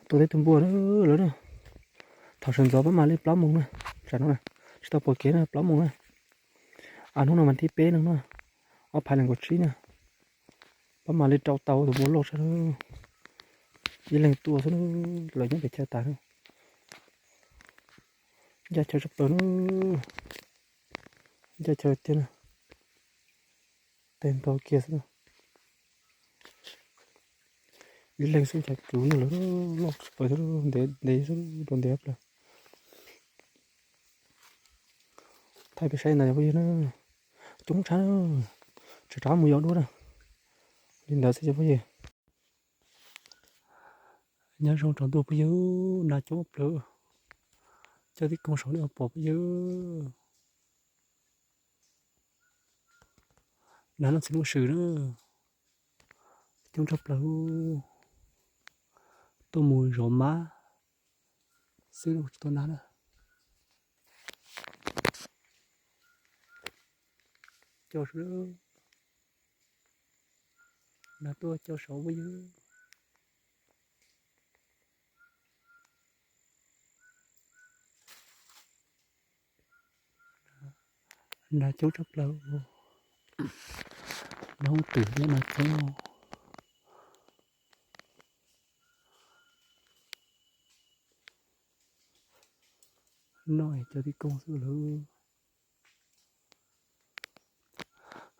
Tua tau ib tug npua na lawm na. Thaum sawv ntxov pab mam li plaub moos na, tsam no na, tsis tau pom kev na, plaub moos na. A, hnub no mas thib peb no na, ob phav nees nkaum tsib na. Pab mam li rau tau tus npua loj tshaj na. Ib leeg tua xwb na, lawv nyob pem chaw tas na. Ncaj chaw tshaj plaws na, ncaj chaw tiag na. Tes nto kiag xwb na. Ib leeg xwb ntshe kwv no lawm, loj tshaj plaws xwb, ntev ntev xwb, rau ntev plaws. Thaij peb saib ntawd phooj ywg na, coob tshaj na, tsam rov qab mus yos dua na. Li ntawd xwb cov phooj ywg. Nyob zoo tsaus ntuj phooj ywg, nas coob tshaj plaws. Coj tib koog saum nej pom phooj ywg. Nas no txiv looj swm na, coob tshaj plaws. Tuaj mus zov mab xwb los tsis tau nas na. Coj, nas tuaj coj saud phooj ywg. Nas coob tshaj plaws. Nas hoob twm thiab nas coob. Noj cov tib koog xwb lawm.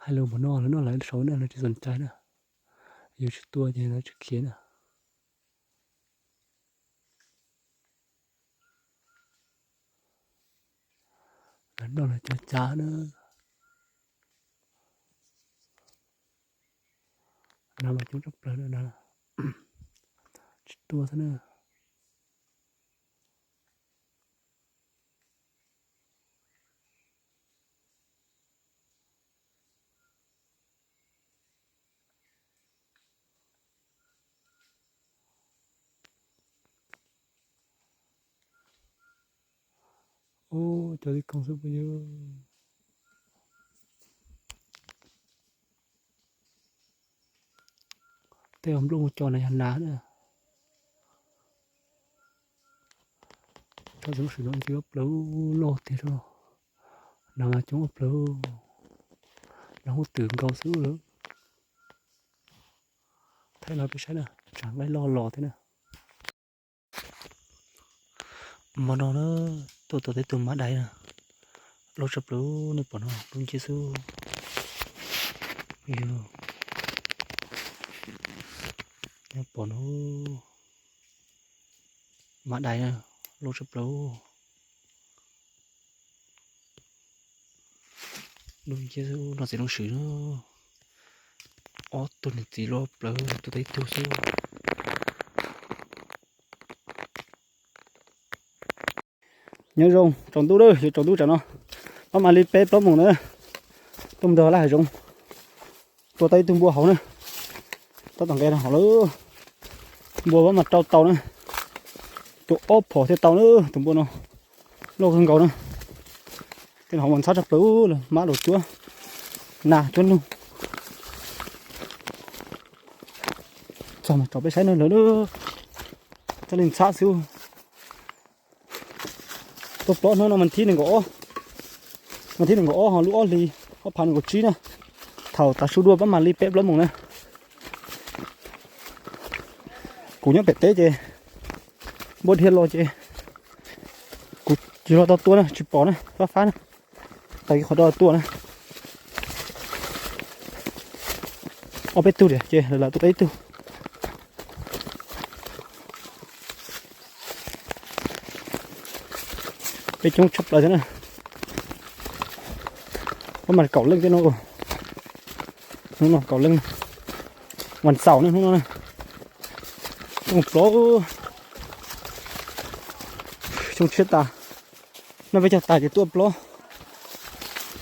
Hais lus npaum no lawv noj lawv saud na, lawv tsis txom cai na. Yus tsis tua ces lawv tsis khiav na. Lawv noj lawv cov cav na. Nas mas coob tshaj plaws na, nas tsis tua xwb na. Ub, cov tib koog xwb phooj ywg. Tej nplooj mus co na yog nas na. Tsob xov xwm no ces ob plaws loj tiag, nas mas coob ob plaws, nas hoob twm nkaus xwb lawm. Thaij no peb saib na, tsam nqaij loj los thiab na. Hmo no na, tuaj tua tau ib tug mab dais na, loj tshaj plaws, nej pom no lub ncej xwb. Yog, nej pom no, mab dais na, loj tshaj plaws. Lub ncej xwb, no txiv looj swm na. Ob tug niam txiv loj plaws, tua tau ib tug xwb. Nyob zoo tsaus ntuj, yuav tsaus ntuj tsam no, pab mam li peb plaub moos na, tuaj mus nrog laj hav zoov, tua tau ib tug npua hauv na, tab tom nqes rau hauv lawm. Npua pab mam rau tau na, tua ob phom thiaj tau na, tus npua no loj kawg nkaus na. Tej no hauv mas ntxhab tshaj plaws, mab los cuab nas cuab noog. Txog mas rau peb saib na lawm, txhaj li ntxhab xwb. Tuaj plob hnub no mas thib nees nkaum ob, mas thib nees nkaum ob ho lub ob hlis ob phav nees nkaum tsib na. Thaum tav su dua pab mam li peb plaub moos na. Kuv nyob pem teb ces npua dhia los ces kuv tsis los tau tua na, tsis pom na, fab fab na. Tau ib qhov do tuaj na, ob peb tug tiag ces lawv lam tuaj tau ib tug. Peb coob tshaj plaws thiab na, pab mam kaum leej thiab no. Hnub no kaum leej, vas xaum ne, hnub no ne. Coob plaub, coob tshiab tas. Noj peb caug tas ces tuaj plob,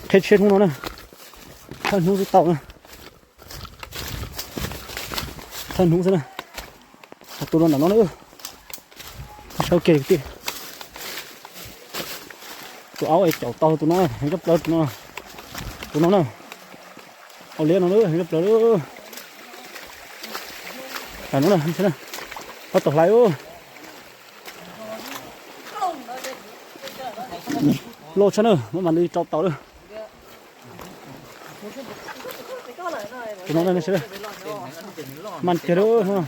qheb tshiab hnub no na. Thawj hnub xwb tau na, thawj hnub xwb na. Tus no nram no na, saib ke tiag. Tus aub es caum tau tus no, heev tshaj plaws tus no. Tus no na, au liab no na, heev tshaj plaws. Tam no na, tab tom hlais. Loj tshaj na, mam li rau tau lawm. Tus no, mas tiag lawm. Plaws lawm.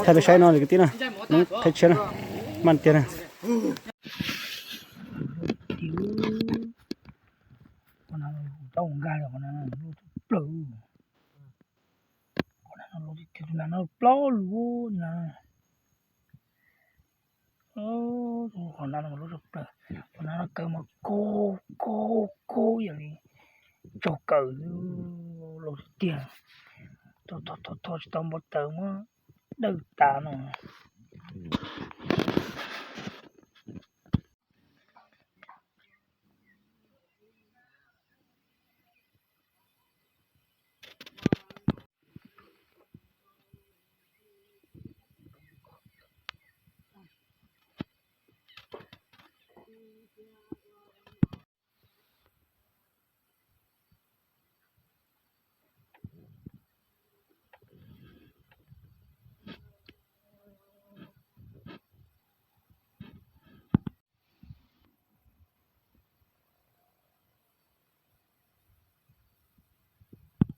Thaij peb saib no kwv tij na, qhib tshiab na, mas tiag na. Qhov no los tsis tiag, tus nas no plaub lus na. Qhov nas no mas lub zog plaws, qhov nas no kaw mas kaw kaw kaw yam li tsaug kawm los tiag. Tho tho tho tsis tau npau taws muab dawj tas no.